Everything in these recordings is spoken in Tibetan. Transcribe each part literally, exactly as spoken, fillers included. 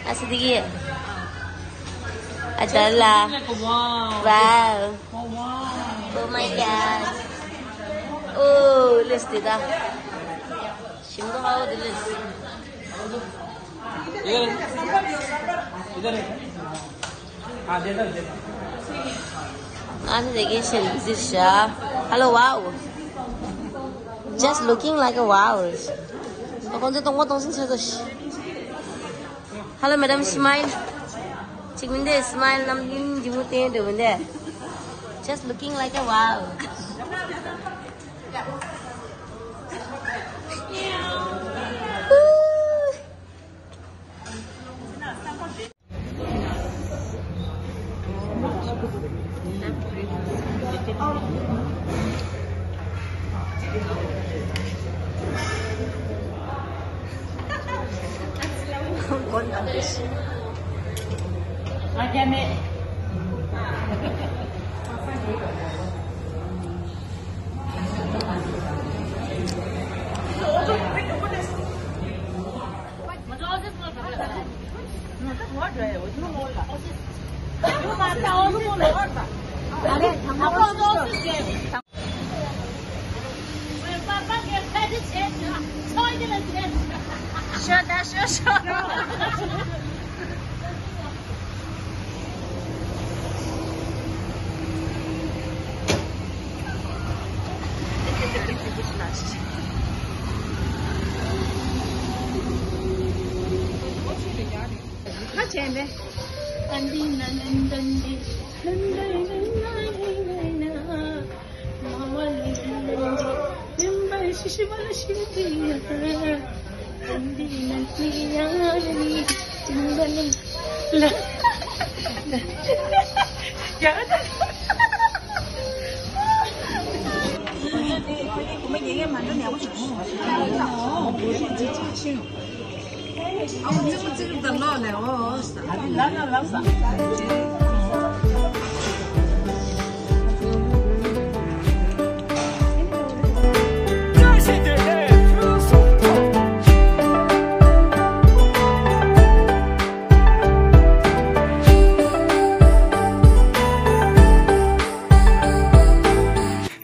ཨ་སི་དེ་གི། ཨ་ད་ལ། Wow. Wow. Oh, wow. Oh my God. Oh, let's do that. Shimdo, how do this? ཨ་ནི་དེ་གི་ཤེས་ཟིར་ཤ། Hello, wow. Just looking like a wow. ཁོང་ཚོ་གཏོང་པ་གཏོང་སྲིད་ཆེ་ཚོ་ཤི། Hello, madam, smile. ཅིག་མིན་དེ་smile རྣམ་སྨིན་འཇིགས་མོ་བསྟན་འགྲོ་མིན་དེ། Just looking like a wow.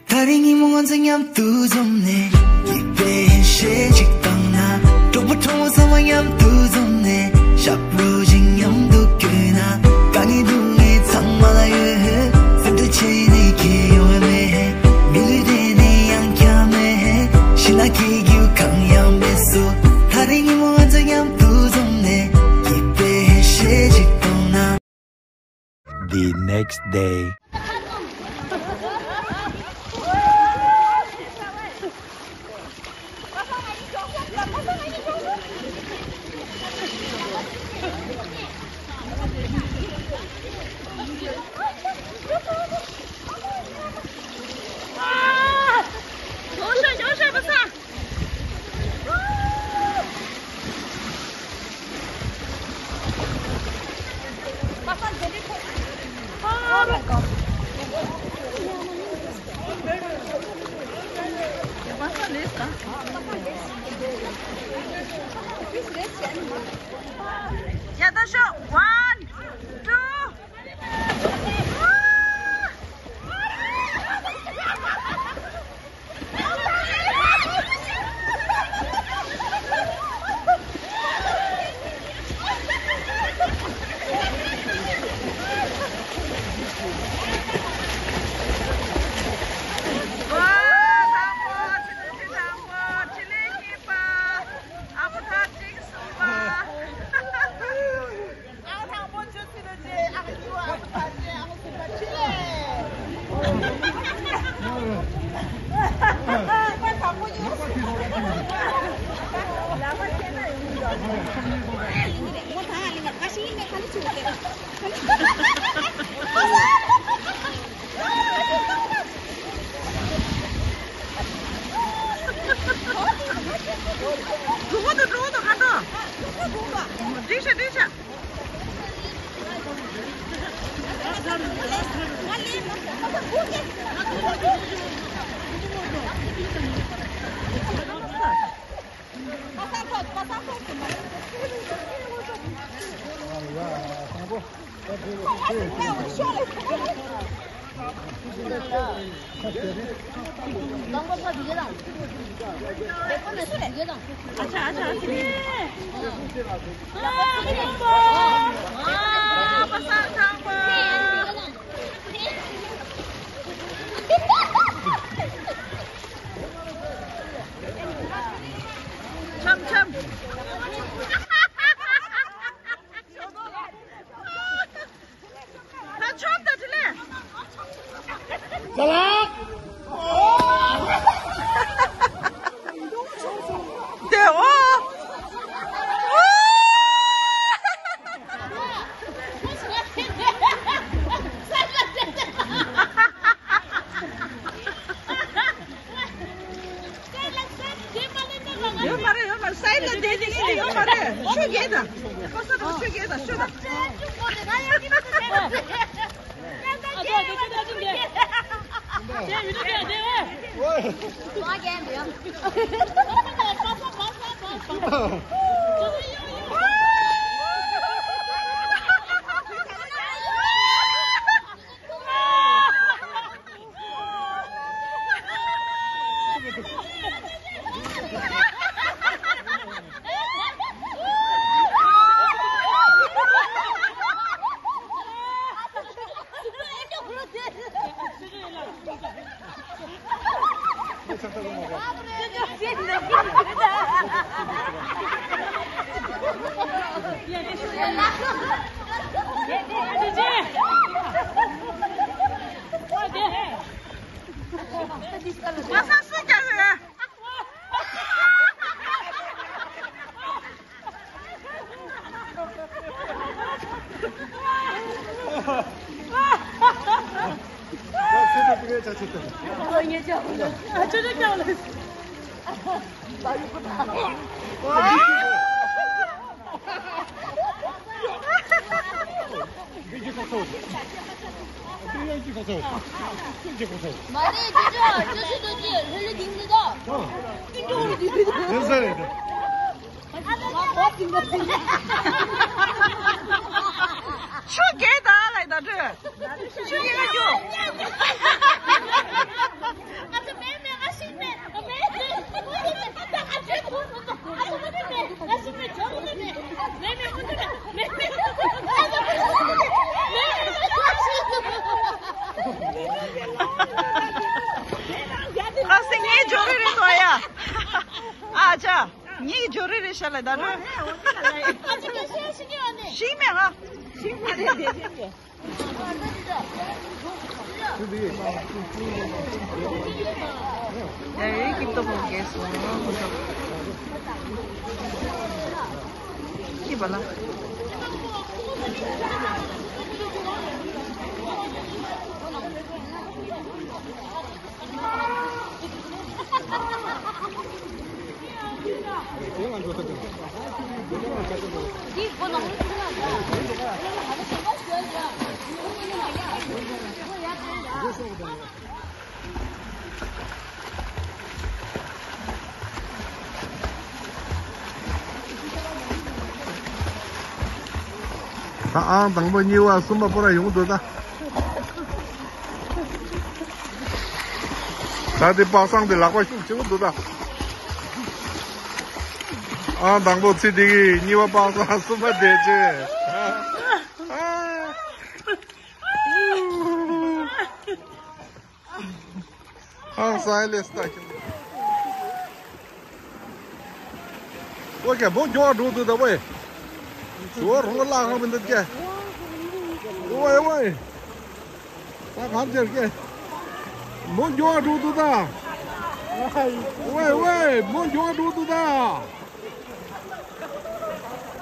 ད་རིང་ཉིན་མོ་ང་ཚོ་མཉམ་དུ་འཛོམས་ནས། སྐྱིད་པའི་ཡིད་ཆེས་ཅིག་བཏང་ན། གྲོགས་པོ་གྲོགས་མོ་ཚང་མ་མཉམ་དུ་འཛོམས་ནས། ཞབས་བྲོ་ཅིག་མཉམ་དུ་བརྐྱངས་ན། དཀའ་ངལ་སྡུག་བསྔལ་ཚང་མ་ལ་ཡོད། སེམས་ཁྲལ་བྱེད་ནི་ཁྱེད་ཡོང་བ་མེད། མི་ལུས་དེ་ནི་ཡང་བསྐྱར་མེད། ཤི་ན་ཁྱེད་རྒྱུ་གང་ཡང་མེད་སོ། ད་རིང་ཉིན་མོ་ང་ཚོ་མཉམ་དུ་འཛོམས་ནས། སྐྱིད་པའི་ཡིད་ཆེས་ཅིག་བཏང་ན། The next day. འགྲོ་གི་འདུག་འགྲོ་གི་འདུག་ཁ་འགྲོ། འགྲིག་ཤག་འགྲིག་ཤག་འཆམ་འཆམ། ད་ཆོག་ད་དྲི་ལེ། ཅ་ལག་དེ་འོ། ཡོད་མ་རེད། ཡོད་མ་རེད། སའི་ལ་བསྡད་དེ་ཡོད་མ་རེད། ཆུ་རྒྱས་དང་། ཁོ་ས་དང་ཆུ་རྒྱས་དང་། ཆུ་དང་། མ་རེད། ཅི་ཅི་ཅི་ཅི་ལྷོད་ལྷོད་དེ་འདི་ད། ཨ། ཡིན་ས་རེད། ཆུ་རྒྱས་ད་ལ་ད་འགྲོ། ཆུ་རྒྱས་ལ་འགྲོ། ཨ་སེ་ངའི་ཇོ་རི་རེད་དོ་ཡ། ཨ་ཅག་ངའི་ཇོ་རི་རེད་ཤག་ལ་ད་རུ། ཤིང་མེད་ང་། ཤིང་མ་རེད་དེ་ཤིང་རེད། ཡ་ཡོད་ཀྱི་ཏོ་བོ་གས་སོང་། ཁྱི་པ་ལ། ད་ཨང་དང་པོ་གཉིས་པ་གསུམ་པ་པོ་ར་ཡོང་འདུག་ད། ད་དེ་པ་སངས་དེ་ལག་པ་ཤུགས་ཆེ་པོ་འདུག་ད། ཨང་དང་པོ་ཚེ་འདི་གི། གཉིས་པ་པ་སངས། གསུམ་པ་བདེ་ཆེ། ཨ། ཨ། སའི་ལེས་ད་ཁྱོད། ཨོ་ཀེ། བོ་མགྱོགས་འགྲོ་འདུག་ད་བོ། ཞོ་རོང་བརླག་ཧང་མི་འདུག་ཀྱེ། ཝེ་ཝེ། ད་གར་འབྱོར་ཀྱེ། མོ་མགྱོགས་འགྲོ་འདུག་ད། ཝེ་ཝེ། མོ་མགྱོགས་འགྲོ་འདུག་ད།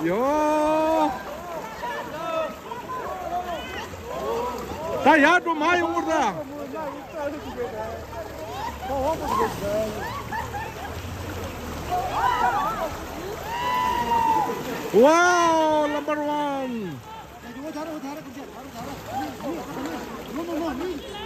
ཡོ། ད་ཡར་འགྲོ་མར་ཡོང་བར་ད། Wow, number one. མོག་མོག་མོག་མོག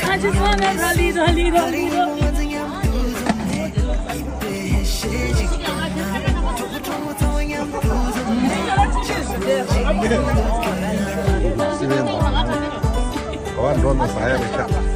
I just wanna rally, rally, rally, rally. ག་བ་འགྲོ་ན་ཟ་ཡ་རེད་ཤག